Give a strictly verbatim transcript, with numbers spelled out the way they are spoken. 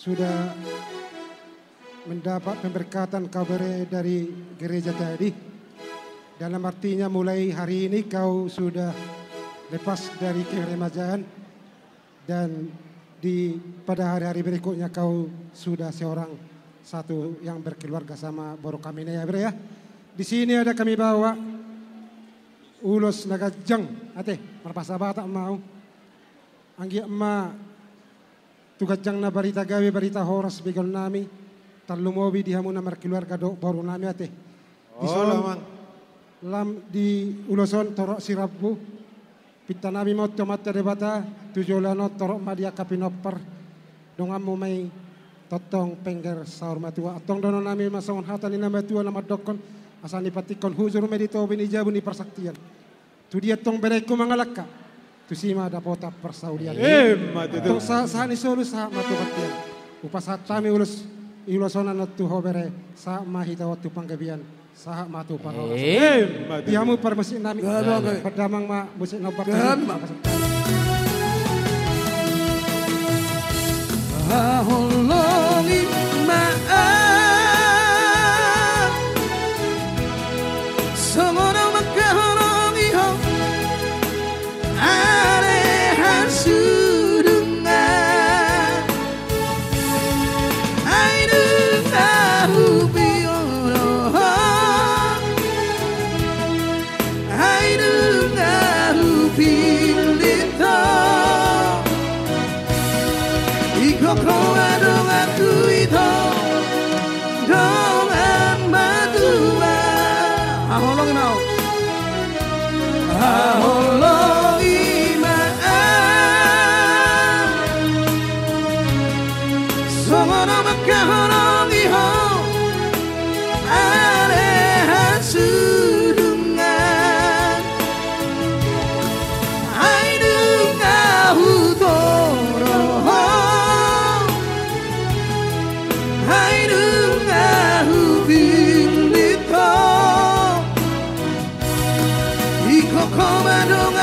Sudah mendapat pemberkatan kau bere dari gereja tadi. Dalam artinya, mulai hari ini kau sudah lepas dari keremajaan, dan di, pada hari-hari berikutnya kau sudah seorang satu yang berkeluarga sama boru kami ini, ya, Bere, ya. Di sini ada kami bawa ulos na ganjang, ate, marpasa Batak ma au. Anggiat ma tu ganjangna barita gabe, barita horas begeonnami, tarlumobi di hamu na markeluarga dohot borunami, ate. Dison, olo, Amang. Lam di ulos on torop sirambu. Pintanami ma on tu Amanta Debata, tu joloan on torop ma di angka pinompar donganmu ma i tongtong pengger saur matua. Antong dohononnami ma songon hata ni na matua na mandokkon: Asa nipantikhon hujur ma i di topi ni jabu ni parsaktian. Tu dia antong berengku mangalangka, tusi ma dapotan parsaulian. Emma tutu. Antong sa-, sahat ni solu sahat ma tu bontean. Hupasahat hami ulos, ulos on annon tu ho, Bere, sahat ma hita on tu panggabean, sahat ma tu parhorasan. Emma tutu. Di hamu parmusiknami. Gabe, gabe. Pandamang ma musik na umbahen. Gabe. Haholongi ma au songon ahu mangkaholongi ho, ale hasudungan. Ai nunga hupiolo ho, ai nunga hupillit ho. Ingkon ho ma donganku ito, dongan matua. Haholongi ma au. Haholongi ma au songon ahu mangkaholongi ho, ale hasudungan. Ai nunga hutoro ho, ai nunga hupillit ho. Ingkon ho ma dongan